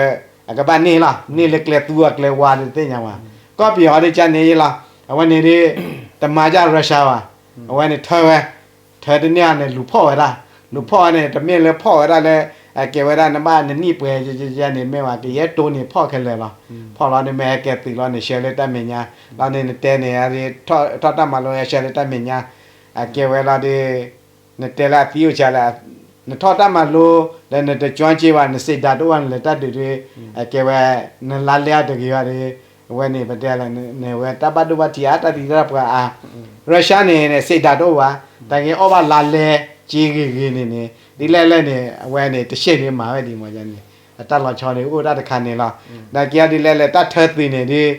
အကဘၣ်န့ၢ်လီၤ န့ၢ်လၢကျဲသူအကျဲဝါဒ်သ့ၣ်ညါဝဲ ကီၢ်ပယီၤဒ်ကန့ၣ်ယလီၤ အဝဲန့ၣ်ဒ် တမၤဒ် Russia ဘၣ် အဝဲန့ၣ်ထၢဝဲ ထၢတန့ၢ်ဧါန့ၣ် လူၤဖီၣ်ဝဲဒၣ် လူၤဖီၣ်ဝဲန့ၣ် တမ့ၢ်လၢဖီၣ်ဝဲဒၣ်လၢ အကဲဝဲဒၣ်နဘၣ်နနံၣ်ပှဲၤယဲန့ၣ် မ့ၢ်ဝဲကယဲၢ်တိၢ်န့ၣ် ဖီၣ်ခဲလၢာ်လီၤ ဖီၣ်လီၤန့ၣ် မ့ၢ်ဟဲကဲသုးလီၤန့ၣ် ဆှၢလၢတၢ်မဲာ်ညါ လီၤန့ၣ် နတဲန့ၣ် ထီၣ်တၢ်မၤလိ ဆှၢလၢတၢ်မဲာ်ညါ အကဲဝဲလီၤဒီး နတဲလၢအသံအိၣ်ဆါလၢ နထီၣ်တၢ်မၤလိ လၢနတကၠီက့ဘၣ် နစံးဒၣ်တအိၣ်ဘၣ် နလဲၤတၢ်ဒုးဒီး အကဲဝဲ နလါလဲအတဂ့ၤဘၣ်ဒီး အဝဲန့ၣ် ပတဲလၢ နဝဲတၢ်ဘၣ်ဒိဘၣ်ထံးအါ တၢ်သံတၢ်ပှၢ်အါ Russia န့ၣ် စံးဒၣ်တအိၣ်ဘၣ် တၢ်က့ၤအီၣ်ဘၣ်လါလဲက့ဂ့ၤဂ့ၤန့ၣ်န့ၣ် ဒ်လဲၣ်လဲၣ်န့ၣ် အဝဲန့ၣ် တရှဲၣ်န့ၣ်မၤဝဲဒ်မ့ၢ်န့ၣ် အတၢ်လီၤဆီန့ၣ် အိၣ်တၢ်တခါန့ၣ်လီၤ နာ်က့အီၤဒ်လဲၣ်လဲၣ် တၢ်ထၢသုးန့ၣ်ဒီး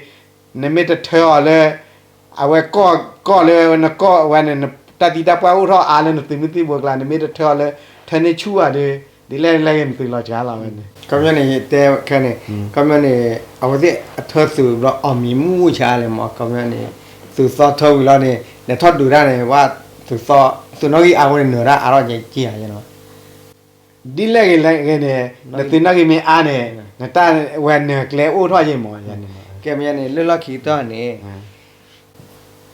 နမ့ၢ်တထၢအီၤလၢ အဝဲကီၢ် ကီၢ်လၢနကီၢ်ဝဲန့ၣ် တၢ်သံတၢ်ပှၢ်အိၣ်ထီၣ်အါလၢနသုးမုၢ်သံၣ်ဘိအကျါ နမ့ၢ်တထၢအီၤလၢ ထၢန့ၢ်ဆူၣ်ဘၣ်ဒီး ဒ်လဲၣ်လဲၣ်ဂ့ၤနသုးလီၤစှၤလီၤဝဲန့ၣ် ခီပညီန့ၣ် တဲခဲန့ၣ် ခီပညီန့ၣ် အဝဲသ့ၣ်အထၢသုးဘျီ အီၣ်မံၤမုၢ်မုၢ်ဆါလဲၣ်မး ခီပညီန့ၣ် သုးသီထၢဝံၤလီၤန့ၣ် လဲၤထီၣ်ဒုးတၢ်န့ၣ် ဝဲ သုးသီ သုးနီၣ်ဂံၢ်အါဝဲန့ၣ် နၢၤတၢ်အါထီၣ်က့ၤဧါ ဒ်လဲၣ်ဂ့ၤလဲၣ်ဂ့ၤန့ၣ် နသုးနီၣ်ဂံၢ်မ့ၢ်အါန့ၣ် နတၢ်ဝဲနၢၤကျဲအိၣ်ထီၣ်ယ့ၢ်မးန့ၣ် ကဲမ့ၢ်န့ၣ် လၢလီၢ်ခံကတၢၢ်န့ၣ်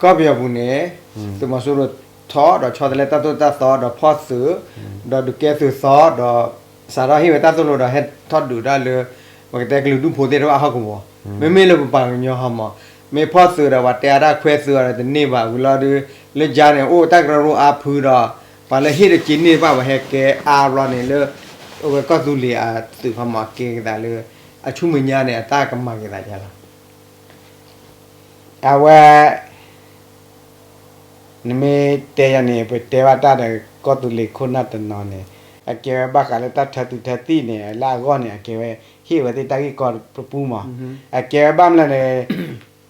ကီၢ်ပယီၤပူၤန့ၣ် သုးမီၤစိရိၤထီၣ်ဒီးဆီတလဲတၢ်သိၣ်တၢ်သီဒီးဖီၣ်သုး ဒီးဒုးကဲသုးသီဒီး စးထီၣ်ဟ့ၣ်ဝဲတၢ်သိၣ်လိဒီးဟဲထီၣ်ဒုးတၢ်လၢ ပကတဲကလုာ်ဒူၣ်ဖိသ့ၣ်တဖၣ်အဟီၣ်ကဝီၤ မ့မ့ၢ်လၢပပှၤကညီဟီမး မ့ၢ်ဖီၣ်သုးဒီးပှၤတဲအါတၢ်ခွဲသုးအီၤဒီးတန့ၢ်ဘၣ်ဝံၤလီၤဒီး လၢကၠါန့ၣ် အိၣ်တၢ်ကရၢကရိအါဖုဒီး ပှၤလၢဟ့ၣ်တက့ၤန့ၢ်ဘၣ်ပှၤဟဲကဲအါဘျီန့ၣ်လၢ အဝဲကီၢ်သူလ့ၤအသုးခီမးကဲကသးလၢ အဆူမဲာ်ညါန့ၣ် အတၢ်ကမၤက့ၤသးယါလီၤ အဝဲ နမ့ၢ်တဲယၤန့ၣ် ပတဲဘၣ်တၢ်ဒီးကီၢ်သူလ့ၤခိၣ်နၢ်တနီၤန့ၣ် အကဲဝဲဘၣ်ဃးလၢတၢ်ထၢသုးထၢသံၣ်န့ၣ် လၢအဂီၢ်န့ၣ် အကဲဝဲ ဟ့ၣ်ဝဲသ့ၣ်တၢ်ဂ့ၢ်ကီတပူၤမး အကဲဝဲဘၣ်မနုၤလဲၣ်န့ၣ်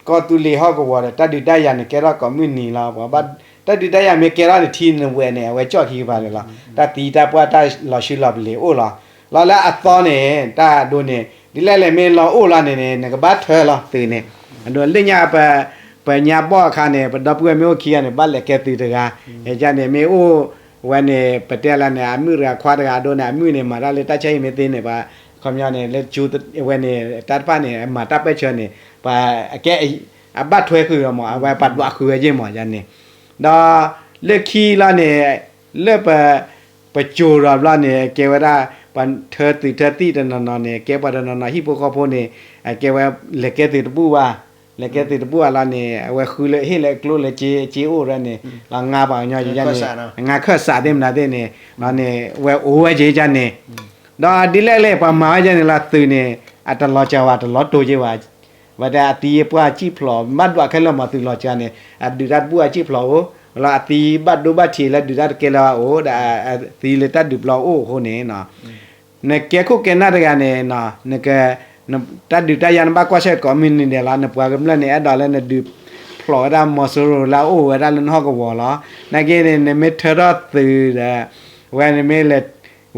ကီၢ်သူလ့ၤဟီၣ်ကဝီၤဒီး တၢ်ဒုးတၢ်ယၤန့ၣ် ကဲထီၣ်ကိးမုၢ်နံၤလီၤ ပှၤဘၣ် တၢ်ဒုးတၢ်ယၤမ့ၢ်ကဲထီၣ်န့ၣ် ထံနဝဲၢ်န့ၣ် အဝဲကၠီၣ်ခံကပၤလၢာ်လီၤ တၢ်သံတၢ်ပှၢ်တၢ်လီၤဆူလီၤပလ့ၤအိၣ်လီၤ လီၤလၢအသီန့ၣ် တၢ်အဒိန့ၣ် ဒ်လဲၣ်လဲၣ်မ့ၢ်လီၤအိၣ်လီၤန့ၣ်န့ၣ် နကဘၣ်ထၢလီၤသုးန့ၣ် အဒိလၢညါပ ပညါဘီၣ်အခါန့ၣ် ပဒီပုၢ်ဝဲၢ်မ့ၢ်အိၣ်ခံဂၤန့ၣ် ဘၣ်လဲၤကဲသုးတဂၤ ယန့ၣ်မ့ၢ်အိၣ်ဝဲန့ၣ် ပတဲလၢန့ၣ် အမုၣ်တဂၤခွါတဂၤအဒိန့ၣ် အမုၣ်န့ၣ် မၤတၢ်လၢတၢ်ဆါဟံၣ်မ့ၢ်သ့န့ၣ် ပှၤ ခီပညီန့ၣ် လၢကၠိဝဲန့ၣ် တၢ်တဖၣ်န့ၣ် မၤတၢ်ပၢၢ်ဆၢန့ၣ် ပှၤအကဲ အဘၣ်ထွဲဃုာ်အီၤမး အဝဲပှၤဒွးဃုာ်ဝဲယ့ၢ်မးယန့ၣ် ဒီးလၢခံလီၤန့ၣ် လၢပ ပစိၤဒီးဘျီန့ၣ် အကဲဝဲဒၣ် ပှၤထၢသုးထၢသံၣ်တနီၤနီၤန့ၣ် ကဲပှၤတနီၤနီၤဟံၣ်ဖိဃီဖိန့ၣ် အကဲဝဲလဲၤကဲသုးတဘူၣ်ဘၣ် လဲၤကဲသုးတဘူၣ်ဘၣ်လီၤန့ၣ် အဝဲဃုလၢဟ့ၣ်လၢကျိၣ်လၢစ့စ့အိၣ်ရၣ်န့ၣ် လီၤငါပှၤကညီန့ၣ် ငါခၢၣ်စးသ့ၣ်မနုၤသ့ၣ်န့ၣ် လီၤန့ၣ် ဝဲအိၣ်ဝဲက့ၤယန့ၣ် ဒီးဒ်လဲၣ်လဲၣ် ပှၤမၤဝဲယန့ၣ်လီၤသုးန့ၣ် အတလီၤစှၤဝဲ တလီၤတိၢ်က့ၤဝဲ ဝဲဒၣ်အသံပှၢ်စံၣ်ဖျိး ဘၣ်ဒွးခဲလၢာ်မးသုးလီၤစှၤန့ၣ် အဒုးတၢ်တဘူၣ်အစံၣ်ဖျိးအိၣ် လီၤအသံဘၣ်ဒိဘၣ်ထံးလၢဒုးတၢ်တကဲလၢၤအိၣ် ဒီးအသံလၢတၢ်ဒုးပျီအိၣ်အဃိန့ၣ် နကဲခိၣ်ကဲနၢ်တဂၤန့ၣ် နက တၢ်ဒုးတၢ်ယၤနဘၣ်ကွၢ်ဆၢၣ်ကိးမုၢ်နံၤဒဲးလီၤ နပှၤကမျၢၢ်န့ၣ် အဲၣ်ဒိးလၢနဒုးဖျိးဝဲဒၣ်မီၤစိရိၤလၢအအိၣ်ဝဲဒၣ်လၢနဟီၣ်ကဝီၤလီၤ နာ်က့န့ၣ် နမ့ၢ်ထၢထီၣ်သုးဒီး ဝဲန့ၣ်မ့ၢ်လဲၤ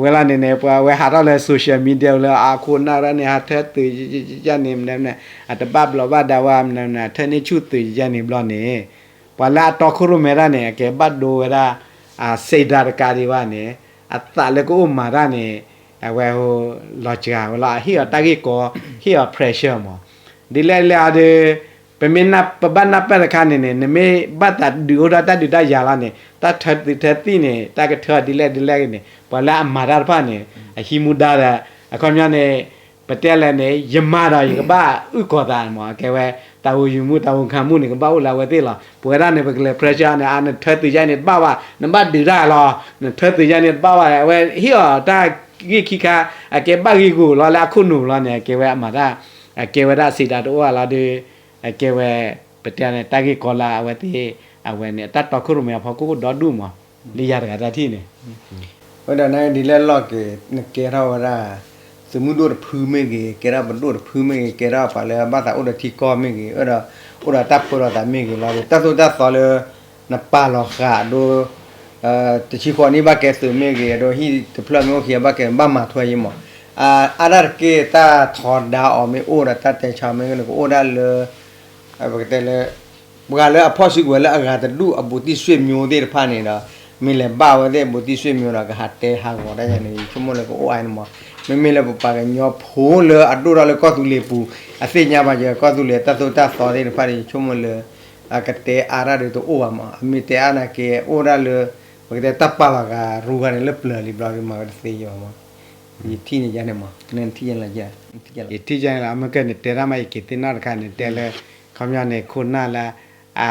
ဝဲလီၤန့ၣ်န့ၣ် ပှၤဝဲဟးထီၣ်လၢ social media လၢအခိၣ်နၢ်ရၣ်န့ၣ် ဟးထၢသုးယန့ၣ် မနုၤမနုၤ အတဘၣ်ဘျီးဘၣ်ဒါဝဲ မနုၤမနုၤ ထၢန့ၢ်ဆူၣ်သုးယန့ၣ်ဘျီန့ၣ် ပှၤလၢအတီခိၣ်ရိၣ်မဲတၢ်န့ၣ် အကဲဘၣ်ဒိဝဲဒၣ် အစံးဒါတကးဒံးဘၣ်န့ၣ် အသးလၢကအိၣ်မၤတၢ်န့ၣ် အဝဲ လီၤစှၤဝဲလီၤ အဟ့ၣ်အီၤတၢ်ဂ့ၢ်ကီ ဟ့ၣ်အီၤ pressure မး ဒ်လဲၣ်ဒ်လဲၣ်အီၤဒီး ပမ့ၢ်ပဘၣ်နၢ်ပၢၢ်တခါန့ၣ်န့ၣ် နမ့ၢ်ဘၣ်သးဒုးအိၣ်ထီၣ်တၢ်ဒုးတၢ်ယၤလီၤန့ၣ် တၢ်ထၢသုးထၢသံၣ်န့ၣ် တၢ်ကထၢအီၤဒ်လဲၣ်ဒ်လဲၣ်ဂ့ၤန့ၣ် ပှၤလၢအမၤတၢ်တဖၣ်န့ၣ် အဟံးမူဒါဒီး အခီပညီန့ၣ် ပတဲလဲၣ်န့ၣ် ယမၤဒီးယကဘၣ်အုၣ်ကီၤသးမး အကဲဝဲ တၢ်ဝူယူၤမူ တၢ်ဝူခါမူန့ၣ် ကဘၣ်အိၣ်လၢအဝဲသ့ၣ်လီၤ. ပဝဲဒၣ်န့ၣ် ပကလဲၤ pressure န့ၣ် အနထၢသုးယါန့ၣ်တဘၣ်ဘၣ် နဘၣ်ဒုးတၢ်လီၤ နထၢသုးယါန့ၣ်တဘၣ်ဘၣ် အဝဲဟ့ၣ်အီၤတၢ်ဂ့ၢ်ခံခါ အကဲဘၣ်ဂ့ၢ်ဂီၤလီၤလၢအခိၣ်နူာ်လီၤန့ၣ် အကဲဝဲအမၤတၢ် အကဲဝဲဒၣ်အစံးဒါတအိၣ်လီၤဒီး အကဲဝဲ ပတဲန့ၣ် တၢ်ဂ့ၢ်ကီလၢအဝဲသ့ၣ် အဝဲန့ၣ် တၢ်တီခိၣ်ရိၣ်မဲအဖီခိၣ်ကဒီဒူၣ်မး လၢယၤတဂၤတၢ်ထံၣ်န့ၣ် ဝဲဒၣ်န့ၣ်ဒ်လဲၣ်လီၤက့ၤ နကဲထီၣ်ဝဲဒၣ် သုးမုၢ်ဒိၣ်တဖုမ့ၢ်ဂ့ၤ ကဲထီၣ်ပဒိၣ်တဖုမ့ၢ်ဂ့ၤ ကဲထီၣ်ပှၤလၢဘၣ်သးအိၣ်ဒီးထံကီၢ်မ့ၢ်ဂ့ၤ အိၣ်ဒီး အိၣ်ဒီးတၢ်ပၢဒီးသးမ့ၢ်ဂ့ၤလီၤဒီး တၢ်သိၣ်တၢ်သီလၢ နပာ်လီၤဃာ်အဒိ တဆံဃိးနံၣ်ဘၣ်ကဲသုးမ့ၢ်ဂ့ၤ အဒိဟံၣ်တဖျၢၣ်မ့ၢ်အိၣ်ခံဘၣ်ကဲဘၣ်မၤထွဲယံၤမး အါဒၣ်တက့ၢ် တၢ်ထီဒါအီၤမ့ၢ်အိၣ်ဒီးတၢ်တဲဆါမ့ၢ်ဂ့ၤ နကအိၣ်ဒၣ်လၢ ပကတဲလၢ ပှၤလၢအဖီၣ်စုကဝဲၤလၢအဂၤတဒူၣ်အဘူးတံၢ်ဆွေမျိုးသ့ၣ်တဖၣ်န့ၣ်ဒီး မ့ၢ်လဲၤဘၣ်ဝဲသ့ၣ်ဘူးတံၢ်ဆွေမျိုးဒီး ကဟးတဲဟးဂီၤတၢ်ယါန့ၣ် ယဆိကမိၣ်လၢကအိၣ်အါန့ၣ်မး မ့မ့ၢ်လၢပပှၤကညီဖိလၢအဒိၣ်ထီၣ်လၢကီၢ်သူလ့ၤပူၤ အသ့ၣ်ညါဘၣ်ယကီၢ်သူလ့ၤတၢ်သိၣ်တၢ်သီသ့ၣ်တဖၣ်န့ၣ် ယဆိကမိၣ်လၢ အကတဲအါတၢ်ဒီးတအိၣ်ဘၣ်မး အမ့ၢ်တဲအါနာ်က့ အိၣ်ဒၣ်လၢ ပကတဲတၢ်ပာ်လီၤဂာ်ရူဂၤန့ၣ်လၢပျၢၤလံဘျီဒီးမၤဝဲတသ့ယဘၣ်မး ယထံၣ်န့ၣ်ယါန့ၣ်မး နထံၣ်ယါလၢ ယထံၣ်ယါလၢ အမ့ၢ်ကဲန့ၣ်တဲတၢ်မး ယက့ၤသ့ၣ်နီၣ်တခါန့ၣ် တဲလၢ ခီပညီန့ၣ် ခိၣ်နၢ်လၢ အ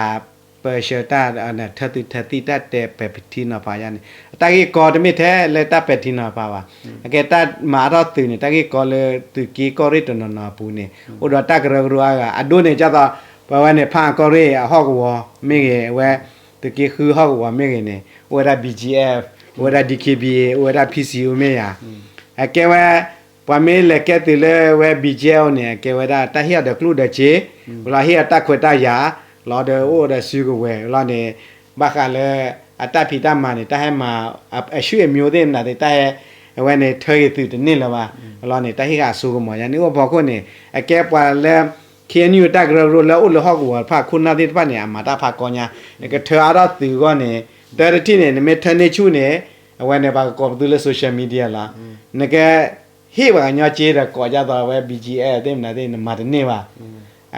ပၢဆှၢတၢ် ထၢသုးထၢသံၣ်တၢ်တဲပဲာ်ထံနီၤဖးယါန့ၣ် အတၢ်ဂ့ၢ်ကီတမ့ၢ်ထဲလၢတၢ်ပဲာ်ထံနီၤဖးဘၣ် အကဲတၢ်မၤအါထီၣ်သုးန့ၣ် တၢ်ဂ့ၢ်ကီလၢသုးက့ကီၢ်ရ့ၣ်တနီၤနီၤအပူၤန့ၣ် အိၣ်ဒီးတၢ်ကရၢကရိအါဂၤ အဒိန့ၣ် ဒ်သိး ပဝဲန့ၣ် ဖးအကီၢ်ရ့ၣ်အဟီၣ်ကဝီၤမ့ၢ်ဂ့ၤ အဝဲ သုးက့ဃုဟီၣ်ကဝီၤမ့ၢ်ဂ့ၤန့ၣ် အိၣ်ဝဲဒၣ် ဘီကၠ့အ့ၣ် အိၣ်ဝဲဒၣ် ဒံခ့ဘံအ့ၣ် အိၣ်ဝဲဒၣ် ဖံစံအိၣ်မ့ၢ်ယါ အကဲဝဲ ပှၤမ့ၢ်လဲၤကဲသုးလၢဝဲ ဘီကၠ့အ့ၣ်န့ၣ် အကဲဝဲဒၣ်တၢ်ဟ့ၣ်အီၤဒီးကျိၣ်ဒီးစ့ ဝဲလီၤဟ့ၣ်အီၤတၢ်ခွဲးတၢ်ယာ် လီၤဒီးအိၣ်ဒီးစုကဝဲၤလီၤန့ၣ် ဘၣ်ဃးလၢ အတၢ်ဖံးတၢ်မၤန့ၣ် တၢ်ဟဲမၤ အဆွေမျိုးသ့ၣ်မနုၤသ့ၣ် တၢ်ဟဲ အဝဲန့ၣ် ထၢက့ၤသုးတန့ၢ်လၢၤဘၣ် လီၤန့ၣ် တၢ်ဟ့ၣ်ဂ့ၤအစိကမီၤယါန့ၣ် အိၣ်ဖီခိၣ်န့ၣ် အကဲပှၤလၢ ခ့ၣ်အဲၣ်ယူၣ် တၢ်ကရၢကရိလၢအိၣ်လၢဟီၣ်ကဝီၤတဖၣ် ခိၣ်နၢ်သ့ၣ်တဖၣ်န့ၣ် အမၤတၢ်ဖးကီညါ နကထၢအါထီၣ်သုးအဂီၢ်န့ၣ် တၢ်တထံၣ်န့ၣ် နမ့ၢ်ထၢန့ၢ်ဆူၣ်န့ၣ် အဝဲန့ၣ် ပှၤကကိးပသူလၢ social media လီၤ နက ဟ့ၣ်ပှၤကညီစ့ဒီးကိးဒ်သိးအဝဲ ဘီကၠ့အ့ၣ် သ့ၣ်မနုၤသ့ၣ် နမၤတန့ၢ်ဘၣ်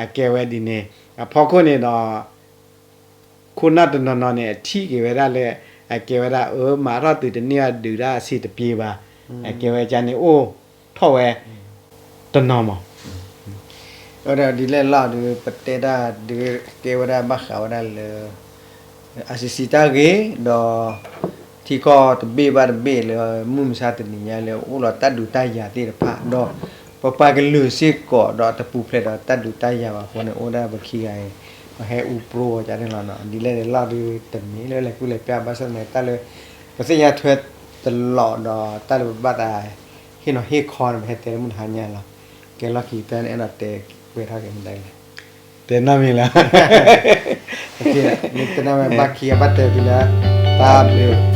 အကဲဝဲဒ်န့ၣ် အဖီခိၣ်န့ၣ်ဒီး ခိၣ်နၢ်တနီၤနီၤန့ၣ် အထံၣ်က့ၤဝဲဒၣ်လၢ အကဲဝဲဒၣ် အၢ မၤထီၣ်သုးတန့ၢ်ဘၣ် ဒုးတၢ်အဆံးတပျ့ၤဘၣ် အကဲဝဲကန့ၣ်အိၣ်ထီၣ်ဝဲ တနီၤမး ဒီးဒ်လဲၣ်လီၤဒီး ပတဲတၢ်ဒုးကဲဝဲဒၣ်ဘၣ်ဃးဝဲဒၣ်လၢ အစံးစံးတၢ်ဂ့ၢ်ဒီး ထံကီၢ်တဘ့ၣ်ဘၣ်တဘ့ၣ်လၢ မုၢ်မဆါတနံၤညါလၢအိၣ်လီၤတၢ်ဒုးတၢ်ယၤသ့ၣ်တဖၣ်ဒီး ပပှၤကလုာ်စ့ၢ်ကီးဒီးတပူၤဖျဲးဒီးတၢ်ဒုးတၢ်ယၤဘၣ်အဃိန့ၣ် အိၣ်ဒၣ်ပခံဂၤအံၤ ပဟဲအူပြိဝဲဒ်န့ၣ်လီၤ. ဒ်လဲၣ်ဒ်လဲၣ်လီၤဒီး တမ့ၢ်လၢလဲၤကူၣ်လဲၤပျၢ်ဘၣ်ဆၣ်သနာ်က့ တၢ်လၢပသ့ၣ်ညါထွဲတလီၤဒီးတၢ်လၢပဘၣ်သး ဟ့ၣ်နီၤဟ့ၣ်ခီန့ၣ် ပဟဲတဲလၢမုၢ်တဟါညါလီၤ. ကဲလီၢ်ခံကတၢၢ်န့ၣ် အဲၣ်ဒိးတဲဝဲထီၣ်က့ၤမနုၤလဲၣ် တဲနီတမံၤလၢ တဲနီတမံၤဘၣ်ခံဂၤဘၣ်တဲဖဲလၢ တၢ်ဘျုး